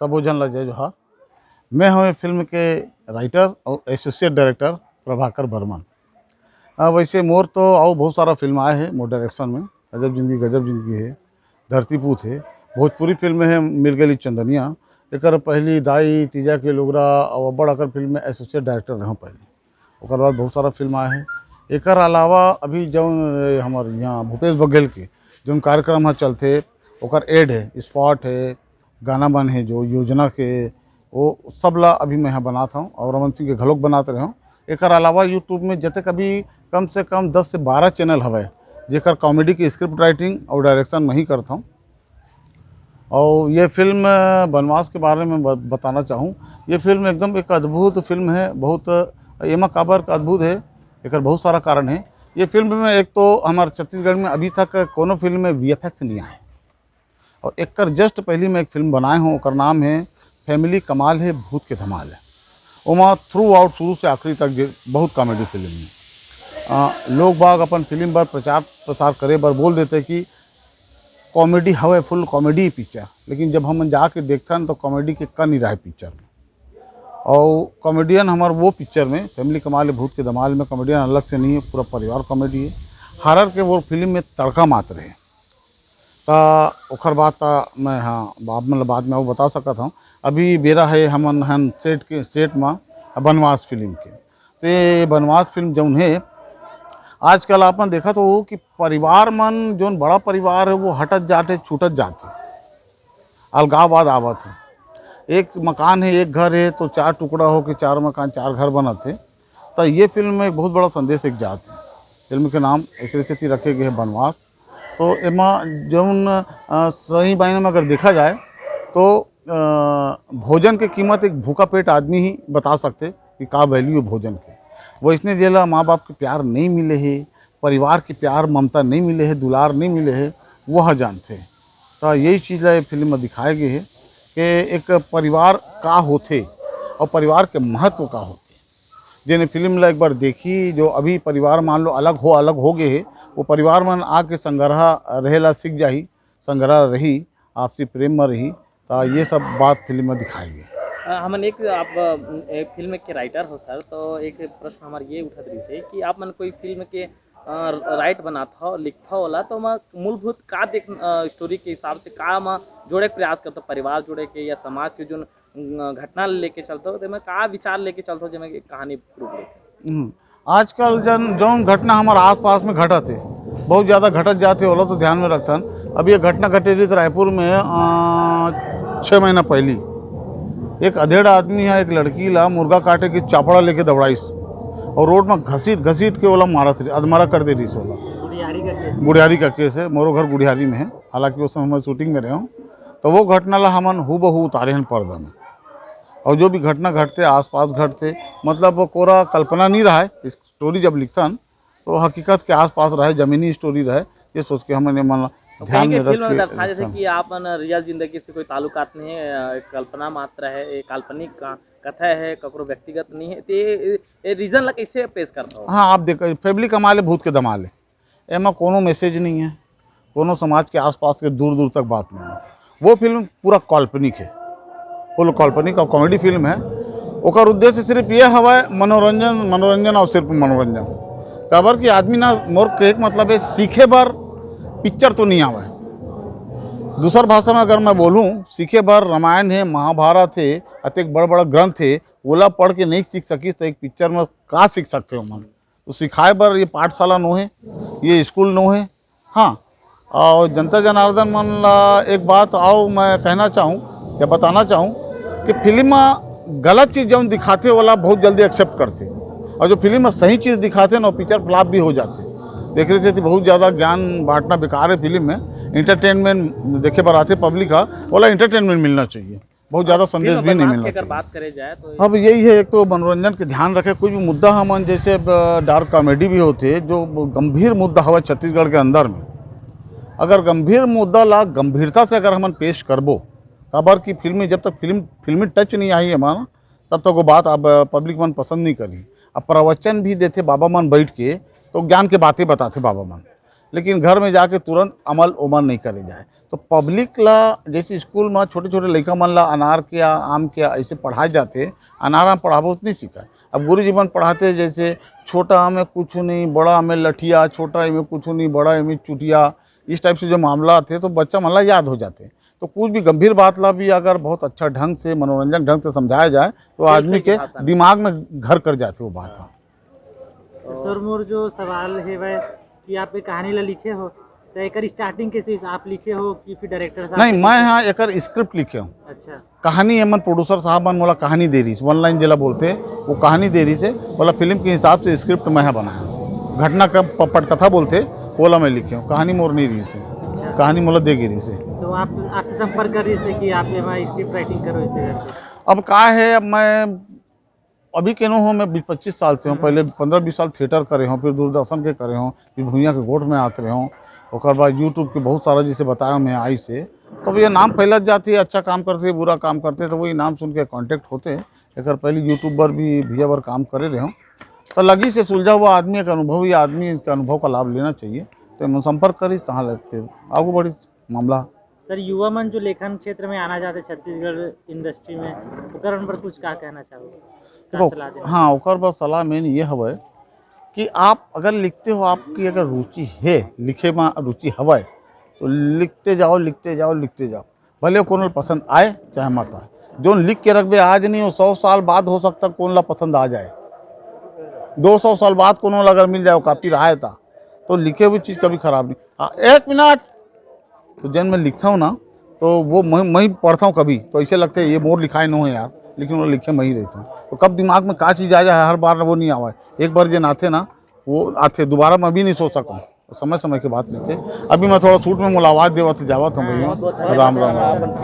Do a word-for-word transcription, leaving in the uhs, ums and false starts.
सबो झन ला जय जोहार। मैं हूँ ये फिल्म के राइटर और एसोसिएट डायरेक्टर प्रभाकर बर्मन। अ, वैसे मोर तो अउ बहुत सारा फिल्म आए हे मोर डायरेक्शन में। अजब जिंदगी गजब जिंदगी हे, धरती पूत हे, भोजपुरी फिल्म हे मिल गई चंदनिया। एकर पहली दाई, तीजा के लोगरा और अब्बड़ अकर फिल्म में एसोसिएट डायरेक्टर रहूँ पहले। ओकर बाद बहुत सारा फिल्म आए हे। एकर अलावा अभी जौन, ए, हमर यहाँ भूपेश बघेल के जौन कार्यक्रम ह चलथे, ओकर एड हे, स्पॉट हे, गाना मन हे, जो योजना के, वो सब ला अभी मैं ह बनात हौं और रमन सिंह के घलोक बनात रहे हौं। एकर अलावा YouTube में जतेक अभी कम से कम दस से बारह चैनल हवय, जेकर कॉमेडी के स्क्रिप्ट राइटिंग और डायरेक्शन मैं ही करत हौं। और ये फिल्म बनवास के बारे में ब-, बताना चाहूँ, ये फिल्म एकदम एक अद्भुत फिल्म है, बहुत एमा काबर का अद्भुत है, एकर बहुत सारा कारण है। ये फिल्म में एक तो हमारे छत्तीसगढ़ में अभी तक कोनो फिल्म में वीएफएक्स नहीं आए, और एकर जस्ट पहली मैं एक फिल्म बनाए हूँ, ओकर नाम है फैमिली कमाल है भूत के धमाल है। ओमा थ्रू आउट, शुरू से आखिरी तक जे बहुत कॉमेडी फिल्म है। अ, लोग बाग अपन फिल्म बर प्रचार प्रसार करे बर बोल देते कि कॉमेडी हवे, फुल कॉमेडी पिक्चर, लेकिन जब हमन जाके देखथन तो कॉमेडी के कन नहीं रहे पिक्चर में। और कॉमेडियन हमार वो पिक्चर में, फैमिली कमाल है भूत के धमाल में कॉमेडियन अलग से नहीं है, पूरा परिवार कॉमेडी है। हॉरर के वो फिल्म में तड़का मात्र है। ता ओखर बात ता मैं, हाँ, आप मन ल बाद में वो बता सकत हूँ। अभी बेरा है हमन हन सेट के, सेट में बनवास फिल्म के। तो ये बनवास फिल्म जौन है, आजकल आपन देखत हो कि परिवार मन, जौन बड़ा परिवार है, वो हटत जाते, छूटत जाते, अलगाववाद आवत है। एक मकान है, एक घर है, तो चार टुकड़ा हो के चार मकान, चार घर बनत है। तो ये फिल्म में एक बहुत बड़ा संदेश एक जात है। फिल्म के नाम एकरे सेती रखे गए है बनवास। तो एमा जौन, अ, सही मायने में अगर देखा जाए तो, अ, भोजन के कीमत एक भूखा पेट आदमी ही बता सकते कि का वैल्यू है भोजन के। वैसने जेला माँ बाप के प्यार नहीं मिले है, परिवार के प्यार ममता नहीं मिले है, दुलार नहीं मिले है, वह जानते। तो यही चीज़ ला ये फिल्म में दिखाए गए है कि एक परिवार का होथे और परिवार के महत्व का होथे। जेने फिल्म ला एक बार देखी, जो अभी परिवार मान लो अलग हो, अलग हो गए हे, वो परिवार मन आके संगरहा रहे ला सीख जाही, संगरहा रही, आपसी प्रेम में रही। तो ये सब बात फिल्म में दिखाई गई। अ, हमन एक, आप, अ, एक फिल्म के राइटर हो सर, तो एक प्रश्न हमार ये उठत रहिस हे कि आप मन कोई फिल्म के, अ, राइट बनात हो, लिखत हो ओला, तो ओमा मूलभूत का देख, अ, स्टोरी के हिसाब से का मा जोड़े के प्रयास करत हो, परिवार जोड़े के या समाज के जोन, अ, घटना लेके चलत हो, तेमा का विचार लेके चलत हो, जेमा एक कहानी प्रूफ लेके? हम्म। आजकल जन, जौन घटना हमारे आसपास में घटत है, बहुत ज़्यादा घटत जाते, ओला तो ध्यान में रखथन। अभी एक घटना घटे रही थी रायपुर में, अ, छः महीना पहली। एक अधेड़ आदमी है, एक लड़की ला मुर्गा काटे के चापड़ा लेके दौड़ाइस और रोड में घसीट घसीट के ओला मारत रही, अधमरा कर दे रही ओला। गुड़ियारी का केस। गुड़ियारी का केस है, मोरो घर गुड़ियारी में है, हालांकि उस समय मैं शूटिंग में रहे हूँ। तो वो घटना ला हमन हूबहू उतारे हन पर्दा में। और जो भी घटना घटते, आसपास घटते, मतलब वो कोरा कल्पना नहीं रहा है। स्टोरी जब लिखथन तो हकीकत के आसपास रहे, जमीनी स्टोरी रहे, ये सोच के हमन ये मन ला तो ध्यान कहीं में के रख फिल्म में के दर्शाए जैसे लिखथन। कि आप मन रियल जिंदगी से कोई ताल्लुकात नहीं है, अ, कल्पना मात्र है, ये काल्पनिक का कथा है, ककरो व्यक्तिगत नहीं है, तो ये, ये रीजन ला कैसे पेश करता हो? हाँ, आप देखो, फैमिली कमाल है भूत के धमाल है, एमा कोनो मैसेज नहीं है, कोनो समाज के आसपास के दूर दूर तक बात नहीं है। वो फिल्म पूरा काल्पनिक है, फुल काल्पनिक और कॉमेडी फिल्म है। ओकर उद्देश्य सिर्फ ये हवय मनोरंजन, मनोरंजन और सिर्फ मनोरंजन। काबर कि आदमी ना, मोर के एक मतलब है, सीखे बर पिक्चर तो नहीं आवे। दूसर भाषा में अगर मैं बोलूँ, सीखे बर रामायण है, महाभारत है, अतेक बड़ बड़ ग्रंथ है, ओला पढ़ के नहीं सीख सकिस तो एक पिक्चर में का सीख सकते हो मन? तो सिखाए बर ये पाठशाला नो है, ये स्कूल नो है। हाँ, और जनता जनार्दन मन ला एक बात और मैं कहना चाहूँ या बताना चाहूँ कि फिल्म में गलत चीज़ जौन दिखाते वाला बहुत जल्दी एक्सेप्ट करते, और जो फिल्म में सही चीज़ दिखाते ना, वो पिक्चर फ्लॉप भी हो जाते। देख रहे थे तो बहुत ज़्यादा ज्ञान बांटना बेकार है फिल्म में, एंटरटेनमेंट देखे बर आते पब्लिक हा, वाला एंटरटेनमेंट मिलना चाहिए। बहुत ज़्यादा संदेश भी नहीं मिलना चाहिए। बात करे जाए तो अब यही है, एक तो मनोरंजन के ध्यान रखे, कुछ भी मुद्दा हमन जैसे, अ, डार्क कॉमेडी भी होते, जो गंभीर मुद्दा हवा छत्तीसगढ़ के अंदर में, अगर गंभीर मुद्दा ला गंभीरता से अगर हमन पेश करबो, काबर कि फिल्मी, जब तक फिल्म, फिल्मी टच नहीं आई है माना, तब तक वो बात अब, अ, पब्लिक मन पसंद नहीं करी। अब प्रवचन भी देते बाबा मन बैठ के, तो ज्ञान के बातें बताते बाबा मन। लेकिन घर में जाके तुरंत अमल ओमल नहीं करे जाए। तो पब्लिक ला, जैसे स्कूल में छोटे छोटे लइका मन ला अनार के या आम के ऐसे पढ़ाए जाते, अनार आम पढ़ाबो तो नहीं सीखा। अब गुरु जी मन पढ़ाते जैसे छोटा में कुछ नहीं, बड़ा में लठिया, छोटा में कुछ नहीं, बड़ा में चुटिया, इस टाइप से जो मामला आते तो बच्चा मन ला याद हो जाते। तो कुछ भी गंभीर बात ला भी अगर बहुत अच्छा ढंग से, मनोरंजन ढंग से समझाया जाए तो आदमी के दिमाग में घर कर जाते वो बात। सर, मोर जो सवाल हे वह कि आप ये कहानी ला लिखे हो, तो एकर स्टार्टिंग कैसे हुई? आप लिखे हो कि फिर डायरेक्टर साहब नहीं, मैं यहाँ एकर स्क्रिप्ट लिखे हूँ। अच्छा। कहानी एमन प्रोड्यूसर साहब मन मोला कहानी दे रही, वन लाइन जेला बोलते, वो कहानी दे रही से, बोला फिल्म के हिसाब से स्क्रिप्ट मैं यहाँ बनाया। घटना का प-, पटकथा बोलते, ओला मैं लिखे हूँ, कहानी मोर नहीं रही से, कहानी मोला दे गे रही से। तो आप, आपसे संपर्क कर रही से कि आप यहाँ स्क्रिप्ट राइटिंग करो इसे करके? अब का है, अब मैं अभी केनो हूँ, मैं बीस पच्चीस साल से हूँ। पहले पंद्रह बीस साल थिएटर करे हूँ, फिर दूरदर्शन के करे हूँ, फिर भुइयां के गोठ में आत रहे हूँ। ओकर बाद यूट्यूब के बहुत सारा, जैसे बताया मैं, आई से, तो ये नाम फैलत जाती है, अच्छा काम करते, बुरा काम करते, तो वही नाम सुन के कॉन्टेक्ट होते। एक पहले यूट्यूब पर भी भैया बर काम करे रहे हूँ, तो लगी से सुलझा हुआ आदमी का अनुभव, या आदमी के अनुभव का लाभ लेना चाहिए। तो मैं संपर्क करी, तहाँ लगते आगू बढ़ी मामला। सर, युवा मन जो लेखन क्षेत्र में आना चाहते छत्तीसगढ़ इंडस्ट्री में, ओकर पर कुछ का कहना चाहोगे? का देखो, सलाह देना? हाँ, ओकर बर सलाह मेन ये हवय कि आप अगर लिखते हो, आपकी अगर रुचि है, लिखे में रुचि हवय, तो लिखते जाओ, लिखते जाओ, लिखते जाओ, भले कोनो ला पसंद आए चाहे मत आए। जोन लिख के रखबे आज नहीं, वो सौ साल बाद हो सकता कोन ला पसंद आ जाए, दो सौ साल बाद कोनो ला अगर मिल जाए वो कॉपी रहा है ता, तो लिखे हुई चीज़ कभी खराब नहीं। हाँ, एक मिनट, तो जन मैं लिखता हूँ ना, तो वो मैं मैं पढ़ता हूँ कभी, तो ऐसे लगता है ये मोर लिखाए नो है यार, लेकिन वो लिखे मैं ही रहता हूँ। तो कब दिमाग में का चीज़ आ जाए, हर बार वो नहीं आवा है। एक बार जन आते ना, वो आते, दोबारा मैं भी नहीं सोच सकता हूँ। समय समय की बात रहते। अभी मैं थोड़ा शूट में मुलाकात देवा तो जावा था भैया। राम राम।